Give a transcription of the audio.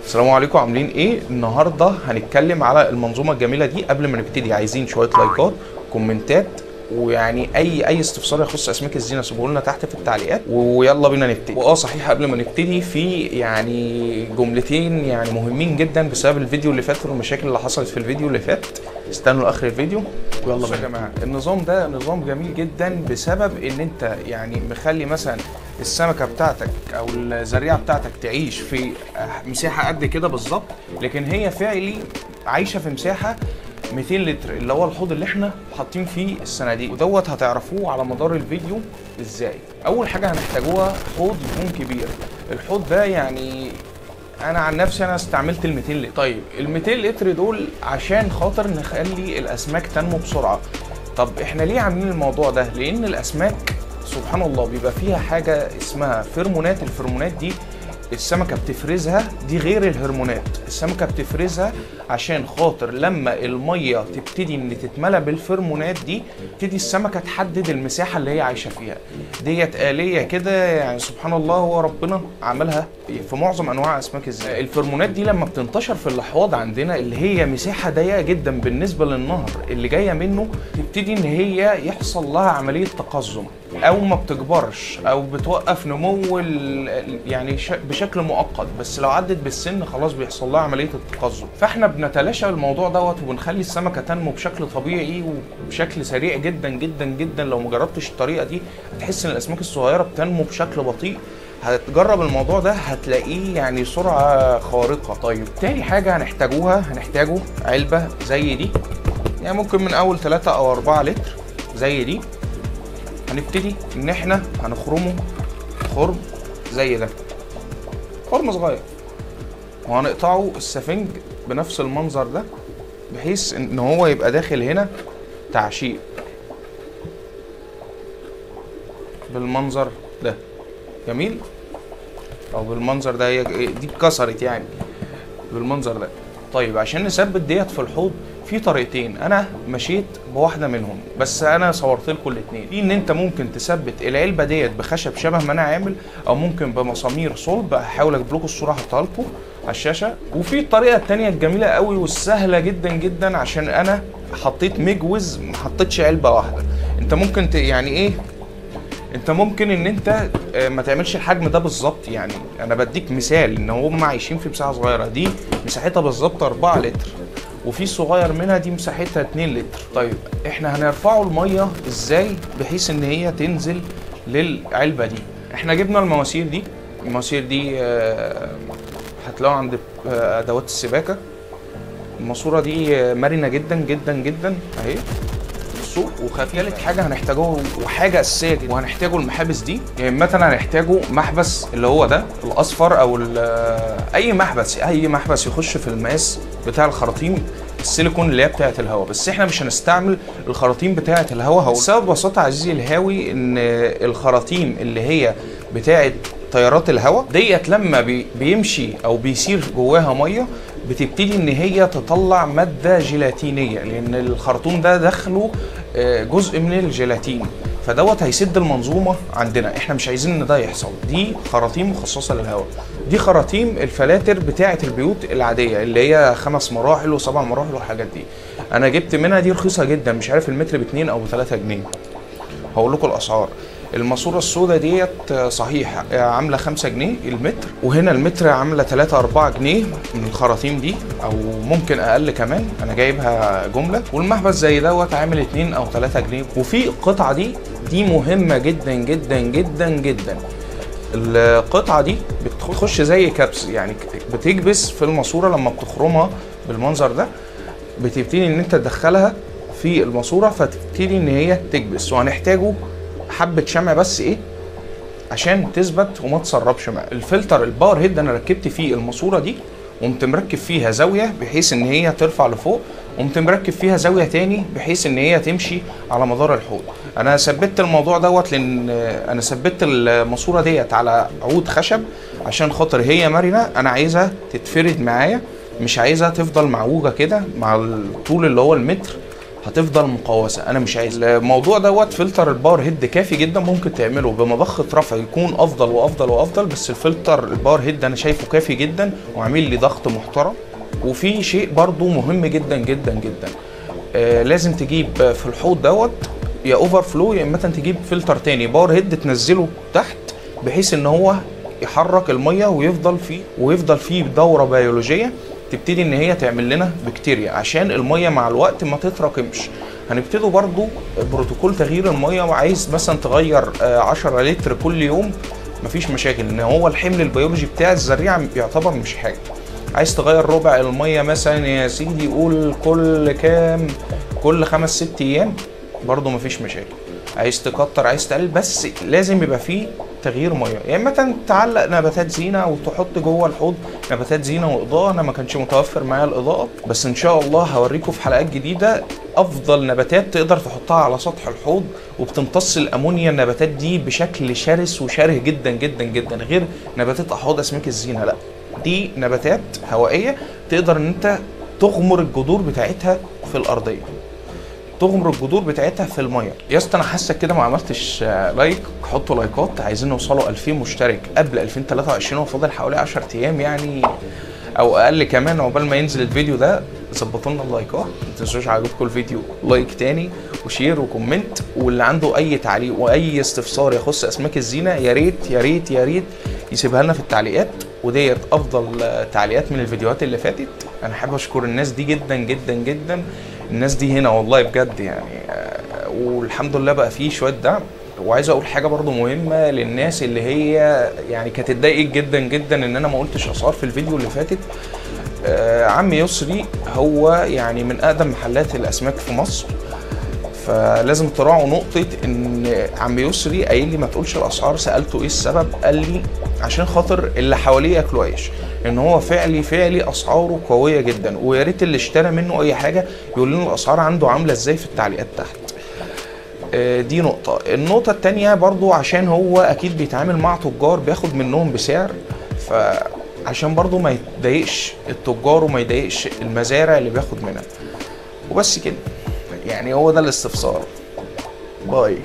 السلام عليكم، عاملين ايه؟ النهارده هنتكلم على المنظومة الجميلة دي. قبل ما نبتدي عايزين شوية لايكات، كومنتات، ويعني اي استفسار يخص اسماك الزينة سيبوه لنا تحت في التعليقات، ويلا بينا نبتدي. واه صحيح، قبل ما نبتدي في يعني جملتين يعني مهمين جدا بسبب الفيديو اللي فات والمشاكل اللي حصلت في الفيديو اللي فات. استنوا لاخر الفيديو ويلا بينا. يا جماعة النظام ده نظام جميل جدا بسبب ان انت يعني مخلي مثلا السمكة بتاعتك او الزريعه بتاعتك تعيش في مساحة قد كده بالظبط، لكن هي فعلي عايشه في مساحة 200 لتر اللي هو الحوض اللي احنا حاطين فيه الصناديق، ودوت هتعرفوه على مدار الفيديو ازاي. اول حاجة هنحتاجوها حوض يكون كبير. الحوض ده يعني انا عن نفسي انا استعملت ال 200 لتر. طيب ال 200 لتر دول عشان خاطر نخلي الاسماك تنمو بسرعة. طب احنا ليه عاملين الموضوع ده؟ لان الاسماك سبحان الله بيبقى فيها حاجة اسمها فيرمونات. الفيرمونات دي السمكة بتفرزها، دي غير الهرمونات. السمكة بتفرزها عشان خاطر لما المية تبتدي ان تتملى بالفرمونات دي تبتدي السمكة تحدد المساحة اللي هي عايشه فيها. ديت آلية كده يعني سبحان الله هو ربنا عملها في معظم انواع اسماك الزينة. الفرمونات دي لما بتنتشر في الاحواض عندنا اللي هي مساحة ضيقه جدا بالنسبة للنهر اللي جاية منه، تبتدي ان هي يحصل لها عملية تقزم، او ما بتكبرش او بتوقف نمو يعني بشكل مؤقت، بس لو عدت بالسن خلاص بيحصل لها عملية التقزم. فاحنا بنتلاشى الموضوع دوت وبنخلي السمكة تنمو بشكل طبيعي وبشكل سريع جدا جدا جدا. لو ما جربتش الطريقة دي هتحس ان الاسماك الصغيرة بتنمو بشكل بطيء. هتجرب الموضوع ده هتلاقيه يعني سرعة خارقة. طيب تاني حاجة هنحتاجوها، هنحتاجه علبة زي دي، يعني ممكن من اول 3 او 4 لتر زي دي. هنبتدي ان احنا هنخرمه خرم زي ده، خرم صغير، وهنقطعه السفنج بنفس المنظر ده بحيث ان هو يبقى داخل هنا تعشيق بالمنظر ده. جميل، او بالمنظر ده، هي دي اتكسرت يعني بالمنظر ده. طيب عشان نثبت ديت في الحوض في طريقتين، انا مشيت بواحدة منهم بس انا صورت لكم الاثنين. في ان انت ممكن تثبت العلبة ديت بخشب شبه ما انا عامل، او ممكن بمسامير صلب. هحاول اجيب لكم الصورة احطها لكم على الشاشة. وفي الطريقة الثانية الجميلة قوي والسهله جدا جدا، عشان انا حطيت مجوز ما حطيتش علبة واحدة. انت ممكن يعني ايه، انت ممكن ان انت ما تعملش الحجم ده بالظبط، يعني انا بديك مثال ان هم عايشين في مساحة صغيرة، دي مساحتها بالظبط 4 لتر، وفي صغير منها دي مساحتها 2 لتر. طيب احنا هنرفعه المية ازاي بحيث ان هي تنزل للعلبه دي؟ احنا جبنا المواسير دي، المواسير دي هتلاقوها عند ادوات السباكه. الماسورة دي مرنه جدا جدا جدا اهي السوق وخفيفة. ثالث حاجة هنحتاجوه وحاجه اساسية جدا، وهنحتاجه المحابس دي. يعني مثلا هنحتاجه محبس اللي هو ده الاصفر، او اي محبس، اي محبس يخش في المقاس بتاع الخراطيم السيليكون اللي هي بتاعه الهواء. بس احنا مش هنستعمل الخراطيم بتاعه الهواء. هو السبب ببساطة عزيزي الهاوي ان الخراطيم اللي هي بتاعه تيارات الهواء ديت لما بيمشي او بيسير جواها مية بتبتدي ان هي تطلع مادة جيلاتينيه، لان الخرطوم ده دخله جزء من الجيلاتين، فدوت هيسد المنظومة عندنا. احنا مش عايزين ان ده يحصل. دي خراطيم مخصصة للهواء، دي خراطيم الفلاتر بتاعه البيوت العادية اللي هي 5 مراحل و7 مراحل والحاجات دي. انا جبت منها دي رخيصة جدا، مش عارف المتر ب2 او ب3 جنيه، هقول لكم الاسعار. الماسورة السوداء ديت صحيح عامله 5 جنيه المتر، وهنا المتر عامله 3 4 جنيه من الخراطيم دي، او ممكن اقل كمان، انا جايبها جملة. والمحبس زي دوت عامل 2 او 3 جنيه. وفي القطعة دي مهمة جدا جدا جدا جدا. القطعة دي بتخش زي كبس، يعني بتكبس في الماسورة لما بتخرمها بالمنظر ده، بتبتدي ان انت تدخلها في الماسورة فتبتدي ان هي تكبس. وهنحتاجه حبة شمع بس ايه عشان تثبت وما تسربش معاك. الفلتر ال power head انا ركبت فيه الماسورة دي، وقمت مركب فيها زاوية بحيث ان هي ترفع لفوق، وقمت مركب فيها زاوية تاني بحيث ان هي تمشي على مدار الحوض. انا ثبت الموضوع دوت لان انا ثبت الماسورة ديت على عود خشب عشان خاطر هي مرنه، انا عايزها تتفرد معايا، مش عايزها تفضل معوجة كده مع الطول اللي هو المتر، هتفضل مقوسة. انا مش عايز الموضوع دوت. فلتر ال power head كافي جدا، ممكن تعمله بمضخه رفع يكون افضل وافضل وافضل، بس الفلتر ال power head انا شايفه كافي جدا وعامل لي ضغط محترم. وفي شيء برضو مهم جدا جدا جدا، لازم تجيب في الحوض دوت يا overflow يا اما تجيب فلتر تاني power head تنزله تحت، بحيث ان هو يحرك المية ويفضل فيه دوره بيولوجية تبتدي ان هي تعمل لنا بكتيريا، عشان المية مع الوقت ما تتراكمش. هنبتدوا برضو بروتوكول تغيير المية، وعايز مثلا تغير 10 لتر كل يوم مفيش مشاكل، ان هو الحمل البيولوجي بتاع الزريعه يعتبر مش حاجة. عايز تغير ربع المية مثلا يا سيدي، قول كل كام، كل 5 6 ايام برضو مفيش مشاكل. عايز تكتر عايز تقلل، بس لازم يبقى فيه تغيير مية. يا اما تعلق نباتات زينة وتحط جوه الحوض نباتات زينة واضاءة. انا ما كانش متوفر معايا الاضاءة، بس ان شاء الله هوريكم في حلقات جديدة افضل نباتات تقدر تحطها على سطح الحوض وبتمتص الامونيا. النباتات دي بشكل شرس وشره جدا جدا جدا، غير نباتات احواض اسماك الزينة، لا دي نباتات هوائية تقدر ان انت تغمر الجذور بتاعتها في الارضية، تغمر الجذور بتاعتها في المية. يا اسطى انا حاسك كده ما عملتش like، حطوا لايكات، عايزين نوصلوا 2000 مشترك قبل 2023، وفاضل حوالي 10 ايام يعني او اقل كمان عقبال ما ينزل الفيديو ده. ظبطوا لنا اللايكات، ما تنسوش عجبكم الفيديو like تاني و share و comment، واللي عنده اي تعليق واي استفسار يخص اسماك الزينة يا ريت يا ريت يا ريت يسيبها لنا في التعليقات. وديت افضل تعليقات من الفيديوهات اللي فاتت. انا حابب اشكر الناس دي جدا جدا جدا، الناس دي هنا والله بجد يعني، والحمد لله بقى فيه شوية دعم. وعايز اقول حاجة برضو مهمة للناس اللي هي يعني كانت اتضايقت جدا جدا ان انا ما قلتش اسعار في الفيديو اللي فاتت. عم يسري هو يعني من اقدم محلات الاسماك في مصر، فلازم تراعوا نقطة ان عم يسري قايل لي ما تقولش الاسعار. سالته ايه السبب، قال لي عشان خاطر اللي حواليه ياكلوا عيش، ان هو فعلي فعلي اسعاره قوية جدا. ويا ريت اللي اشترى منه اي حاجة يقول لنا الاسعار عنده عامله ازاي في التعليقات تحت. دي نقطة. النقطة الثانية برضو عشان هو اكيد بيتعامل مع تجار بياخد منهم بسعر، فعشان برضو ما يضايقش التجار وما يضايقش المزارع اللي بياخد منها. وبس كده يعني، هو ده الاستفسار. باي.